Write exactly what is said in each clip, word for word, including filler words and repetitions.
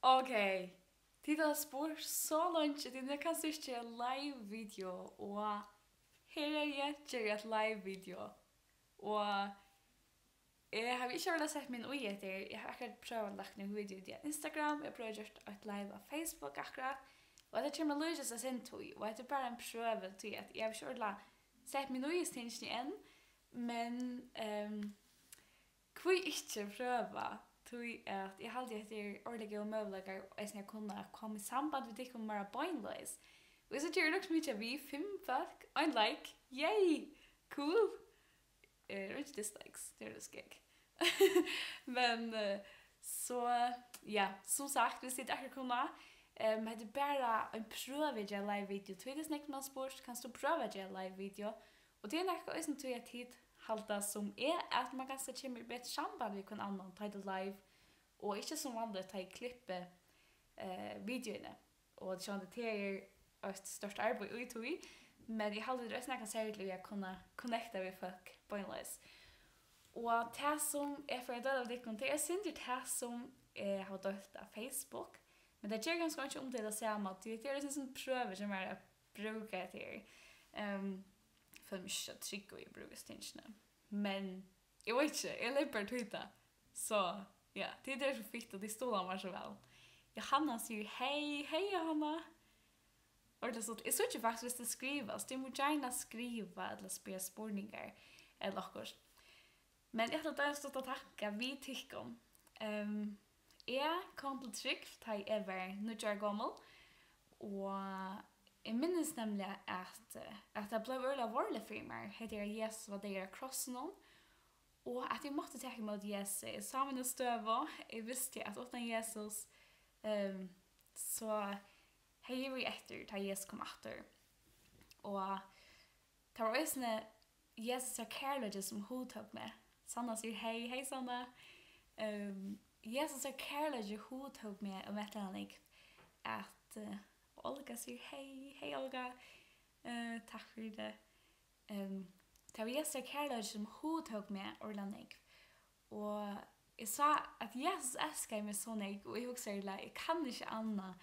Ok, tit hava spurt so leingi, tit, nú kanst tú ikki gera live video, og her er eg, geri eitt live video. Og eg havi ikki ordiliga sett meg inn í hetta her. Eg havi akkurát prøvað lagt nøkur video út á Instagram, eg havi prøvað gjørt eitt live á Facebook akkurát, og hetta kemur at líkjast eitt sindur tí, og hetta er bara ein prøvi, tí at eg havi ikki ordiliga sett meg inn í hesi tingini enn, men, ehm, hví ikki prøva? Tí at eg haldi, at hetta er ordiliga góðir møguleikar eisini at kunna koma í samband við tykkum meira beinleiðis. Og eg síggi, er nokk so mikið við, fimm fólk, ein like, yay, cool. Eh, og ikki dislikes, tað er skegg. Men, eh, so, ja, sum sagt, viss tit akkurát kunna, ehm, hetta er bara ein prøvi at gera live video. Tí tað er so nógv, man spurt, kanst tú prøva at gera live video? Og tað er nokk eisini tí, at tit halda sum eg, at man kanska kemur í betri samband við hvønn annan, tá ið tað er live, og ikki sum vanligt, tá ið eg klippi, eh, videoini. Og sjálvandi tað er eitt stórt arbeiði í tí, men eg haldi, tað er eisini nakað serligt við at kunna connecta við fólk beinleiðis. Og tað, sum eg fari at deila við tykkum, tað er eitt sindur tað, sum eg havi deilt á Facebook, men tað ger kanska einki, um tað er tað sama, tí tað er eisini eitt sindur prøvi, sum er at brúka hetta her. Ehm, eg føli meg ikki so trygg í at brúka hesi tingini. Men eg veit ikki, eg leypi bara tí tað. So, ja, tit eru so fitt, og tit stuðla mær so væl. Jóhanna sigur: "Hey, hey, Jóhanna." Ordiliga stuttligt. Eg síggi faktiskt, viss tit skriva, so tit mugu gjarna skriva ella spyrja spurningar ella okkurt. Men eg ætli at deila stutt at takka við tykkum. Ehm, eg kom til trúgv, tá eg var níggju ára gomul, og eg minnist nemliga, at, eh, at tað bleiv øgiliga veruligt fyri mær, hetta er, at Jesus var deyður á krossinum, og at eg mátti taka ímóti Jesusi. Eg sá mína støðu, eg visti, at uttan Jesus, ehm, so hevði eg verið eftir, tá Jesus kom aftur. Og tað var eisini Jesusar kærleiki, sum hugtók meg. Sanna sigur: "Hey, hey, Sanna." Ehm, Jesusar kærleiki hugtók meg ómetaliga nógv, at, eh, Olga sigur: "Hey, hey, Olga." Eh, takk fyri tað. Ehm, tað var Jesusar kærleiki, sum hugtók meg ordiliga nógv. Og eg sá, at Jesus elskaði meg so nógv, og eg hugsaði, ella, eg kann ikki annað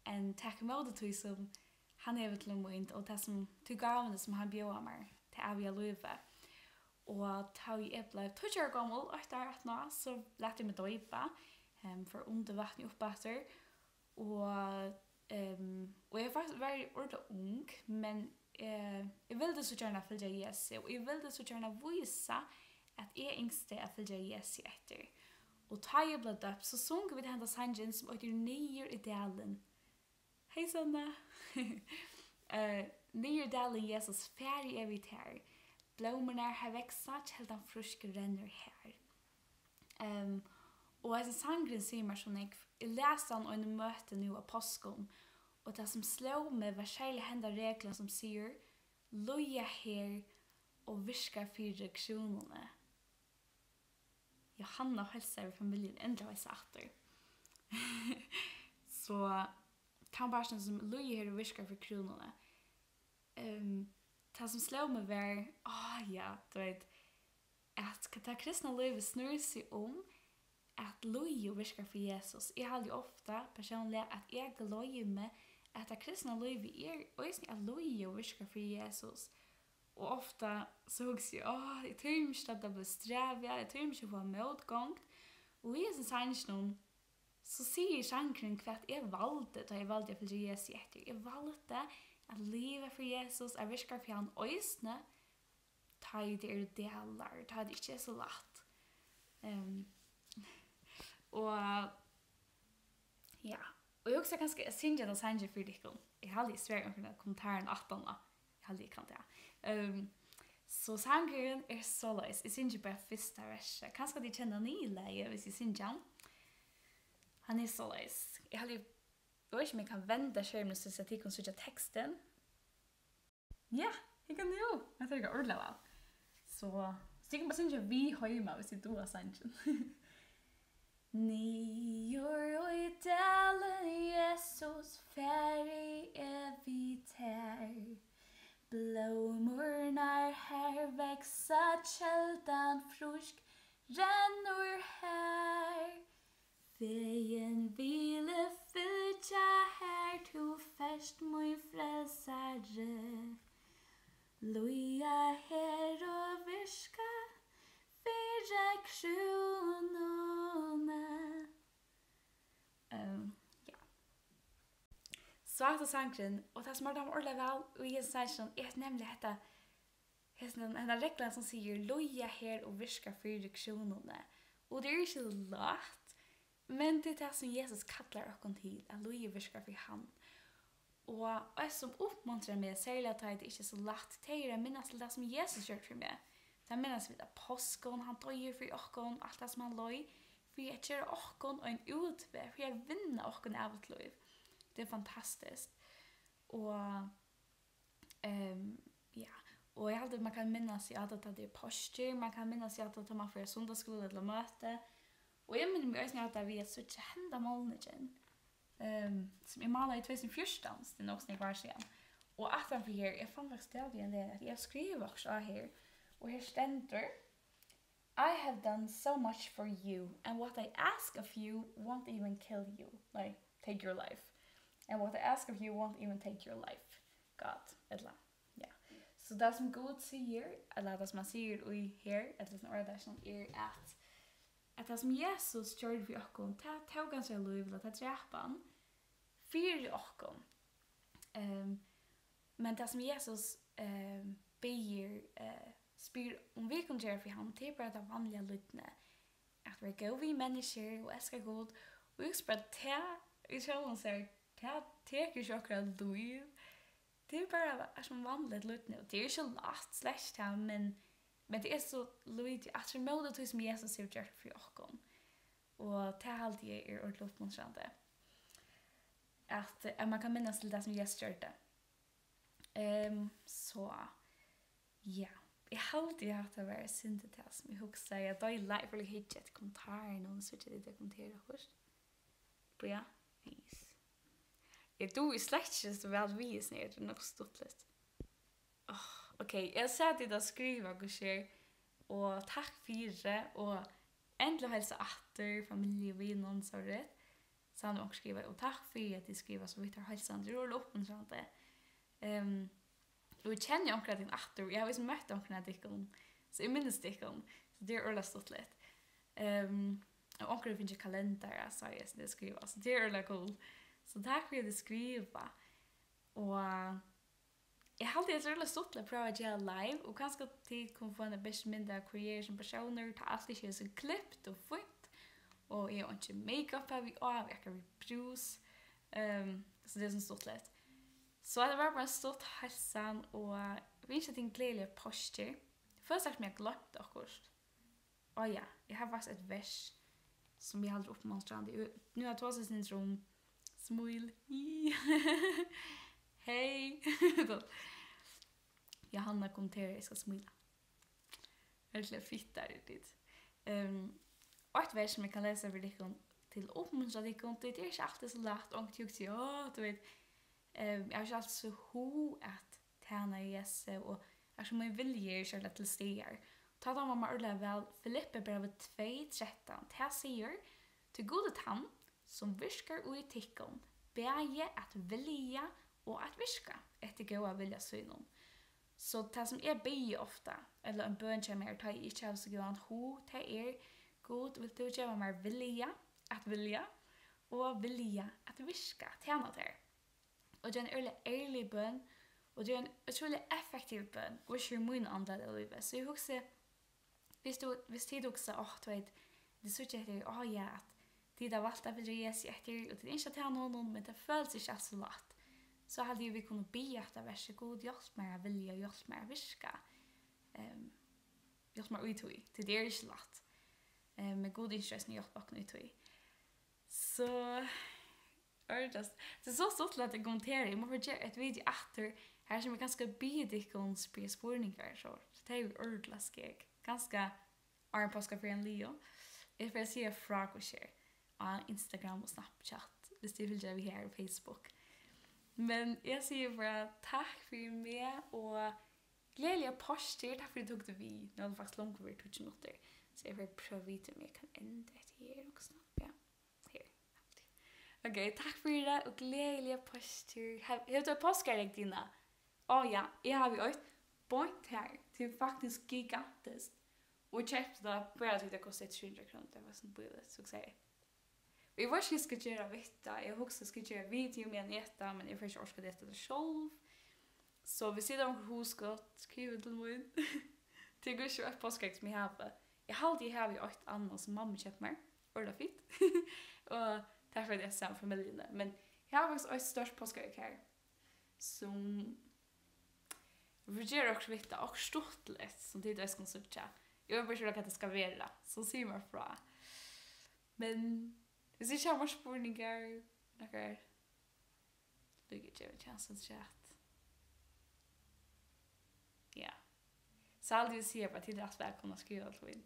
enn taka ímóti tí, sum hann hevur til mín, og tað sum, tí gávuni, sum hann bjóðar mær, tað æviga lívið. Og tá ið eg bleiv tíggju ára gomul, eitt ár aftaná, so læt eg meg doypa, ehm, fór undir vatnið upp aftur, og, ehm, og eg var faktiskt, var ordiliga ung, men, eh, eg vildi so gjarna fylgja Jesusi, og eg vildi so gjarna vísa, at eg ynskti at fylgja Jesusi eftir. Og tá eg bleiv døpt, so sungu vit henda sangin, sum eitur Niður í dalin. Hey, Sanna. Eh, "Niður í dalin, Jesus, fari eg við tær. Blómurnar har vaksa, keldan frísk rennur har." Ehm, og hesin sangurin sigur mær so nógv. Eg las hann á einum møti nú á páskum, og tað, sum sló meg, var serliga henda reglan, sum sigur: "Líða her og virka fyri krúnuni." Jóhanna heilsar við familjuni, endiliga var eg aftur. So, tann parturin, sum: "Líða her og virka fyri krúnuni." Ehm, tað, sum sló meg, var, áh, ja, tú veit, at tað kristna lívið snýr seg um at líða og virka fyri Jesus. Eg haldi ofta, persónliga, at eg gloymi, at tað kristna lívið er eisini at líða og virka fyri Jesus. Og ofta so hugsi eg: "Áh, eg tími ikki, at tað blívur strævið, eg tími ikki at fáa mótgongd." Og í hesum sanginum, so sigur sangurin, hvat eg valdi, tá eg valdi at fylgja Jesusi eftir. Eg valdi at liva fyri Jesus, at virka fyri hann eisini, tá ið tað eru dalar, tá ið tað ikki er so lætt. Ehm, og, ja, og eg hugsi kanska, eg syngi henda sangin fyri tykkum. Eg haldi, eg svari onkrum av kommentarunum aftaná. Eg haldi, eg kann tað. Ehm, so sangurin er soleiðis. Eg syngi bara fyrsta versið. Kanska tit kenna niðurlagið, viss eg syngi hann. Hann er soleiðis. Eg haldi, eg veit ikki, um eg kann venda skermin, so at tit kunnu síggja tekstin. Ja, hygg nú. Hetta er ordiliga væl. So, so tit kunnu bara syngja við heima, viss tit duga sangin. Niður í dalin, Jesus, fari eg við tær. Blómurnar har vaksa, keldan frísk rennur har. Degin vil eg fylgja, har tú fert, mín frelsari. Líða her og virka fyri krúnuni. Ehm, ja. Sváta sangurin, og tað sum mær dámar ordiliga væl í hesum sanginum, er nemliga hetta, hesin, henda reglan sum sigur, "Líða her og virka fyri krúnuni." Og tað er ikki lætt, men tað er tað sum Jesus kallar okkum til, at líða og virka fyri hann. Og eitt sum uppmuntrar meg, serliga tá ið tað ikki er so lætt, tað er at minnast til tað sum Jesus gjørdi fyri meg. Tað minnast vit á páskum, hann doyði fyri okkum, alt tað sum hann leið, fyri at gera okkum ein útveg, fyri at vinna okkum ævigt lív. Tað er fantastiskt. Og Ehm, ja, og eg haldi, at man kann minnast í alt, at tað er páskir, man kann minnast í alt, at man fer á sunnudagsskúla ella møti. Og eg minni meg eisini á tað við at síggja henda málningin, ehm, sum eg málaði í tvey túsund og fjúrtan, so tað er nokk so nógv ár síðan. Og aftan fyri her, eg fann faktiskt tað við ein dag, at eg havi skrivað okkurt á her, og her stendur, "I have done so much for you, and what I ask of you won't even kill you." Nei, take your life. "And what I ask of you won't even take your life, God." Ella, ja. So tað sum Gud sigur, ella tað sum hann sigur í her, ella sum orðatakið er at, at tað sum Jesus gjørdi fyri okkum, tað tók hann seg lív, ella tað drap hann, fyri okkum. Ehm, men tað sum Jesus, ehm, biður, eh, spyr um vit kunnu gera fyri hann, tað er bara tað vanliga lydnið. At vera góð við menniskjur og elska Gud. Og eg hugsi bara, tað í sjálvum sær, tað tekur ikki okkara lív. Tað er bara sum vanligt lydnið. Og tað er ikki lætt, slett tað, men, men tað er so lítið aftur ímóti tí sum Jesus hevur gjørt fyri okkum. Og tað haldi eg er ordiliga uppmuntrandi. At, at man kann minnast til tað sum Jesus gjørdi. Ehm, so, ja. Eg haldi, at hatta var eitt sindur tað, sum eg hugsaði. Eg deila, eg fór at hyggja eftir kommentarunum, og síggja, at tit kommentera okkurt. Bíða, yes. Eg dugi slett ikki so væl við hesum her, tað er nokk stuttligt. Áh, ok, eg sá tit at skriva, hvussu er, og takk fyri, og endiliga heilsa aftur, familju, vinum, so rætt. Savna onkra skrivaði, og takk fyri, at tit skriva so viðhvørt heilsan. Tað er ordiliga uppmuntrandi. Ehm, og eg kenni onkra av tykkum aftur, og eg havi eisini møtt onkran av tykkum, so eg minnist tykkum. So tað er ordiliga stuttligt. Ehm, og onkra hevur fingið kalendar, sá eg, sum tey skriva, so tað er ordiliga cool. So takk fyri, at tit skriva. Og Eg haldi, at tað er øgiliga stuttligt at prøva at gera live, og kanska tit kunnu fáa eina betri mynd av, hvør eg eri sum persónur, tá alt ikki er so klipt og fínt, og eg havi einki make-up á, eg eri akkurát við brús, ehm, so tað er so stuttligt. So hetta var bara ein stutt heilsan, og vit ynskja tykkum gleðiligar páskir. Eg føli, sum eg havi gloymt okkurt. Áh ja, eg havi faktiskt eitt vers, sum eg haldi uppmuntrandi. Nú havi eg tosað eitt sindur um smíl. Hey! Jóhanna kommenterar, eg skal smíla. Ordiliga fittar eru tit. Ehm, eitt vers, sum eg kann lesa fyri tykkum til at uppmuntra tykkum, tí tað er ikki altíð so lætt, onkuntíð hugsi eg, áh, tú veit, Ehm, eg havi ikki altíð so hug at tæna Jesusi, og har sum mín vilji er ikki til staðar. Tá dámar mær ordiliga væl Filippibrævið tvey trettan. Tað sigur: "Tí Gud er tann, sum virkar í tykkum, bæði at vilja og at virka eftir góða vilja sínum." So tað, sum eg biði ofta, ella ein bøn hjá mær, tá eg ikki havi so góðan hug, tað er: "Gud, vilt tú geva mær vilja, at vilja, og vilja at virka, tæna tær?" Og tað er ein øgiliga ærlig bøn, og tað er ein utrolig effektiv bøn, og ikki í mínum andliga lívi. So eg hugsi, viss tú, viss tit hugsa, áh, tú veit, tit síggja eftir, áh, ja, at tit hava valt at fylgja Jesusi eftir, og tit ynskja at tæna honum, men tað følist ikki altíð so lætt. So haldi eg, vit kunnu biðja hetta versið: "Gud, hjálp mær at vilja, hjálp mær at virka." Ehm, hjálp mær í tí, tí tað er ikki lætt. Ehm, men Gud ynskir eisini at hjálpa okkum í tí. So, ordiliga st-, tað er so stuttligt, at tit kommentera. Eg má fara at gera eitt video aftur, har sum eg kanska biði tykkum spyrja spurningar, so tað er ordiliga skeg. Kanska áðrenn páskaferian er liðug. Eg fari at siga frá, hvussu er á Instagram og Snapchat, viss tit fylgja við har, og Facebook. Men eg sigi bara takk fyri meg, og gleðiligar páskir. Takk fyri, at tit tóku við. Nú er tað faktiskt longu verið tíggju minuttir, so eg fari at prøva at vita, um eg kann enda hetta her, onkustaðni. Ja. Her. Ok, takk fyri tað og gleðiligar páskir. Hev-, hevur tú eitt páskaegg, Dina? Á ja, eg havi eitt beint her. Tað er faktiskt gigantiskt. Og keypti tað bara tí tað kostaði trý hundrað krónur. Tað var sovorðið bíligt, so eg segði. Og eg veit ikki, hvat eg skal gera við tað. Eg hugsi, skal eg gera video meðan eg eti, men eg fái ikki orku at eta tað sjálv. So viss tit hava onkur hugskot, skriva til mín. Tað er ikki eitt páskaegg sum eg havi. Eg haldi, eg havi eitt annað sum mamma keypti mær. Ordiliga fínt. Og tað er fyri, at eg eri saman við familjuni. Men eg havi faktiskt eitt stórt páskaegg her, sum vit gera okkurt við tað, okkurt stuttligt, sum tit eisini kunnu síggja. Eg veit bara ikki, hvat tað skal vera, so sig mær frá. Men viss tit hava spurningar, nakrar, líka gevið kjansin chat. Ja. So haldi eg, siga bara, tit eru alt vælkomna at skriva til mín.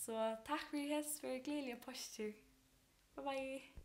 So takk fyri hetta, gleðiligar páskir. Bye bye.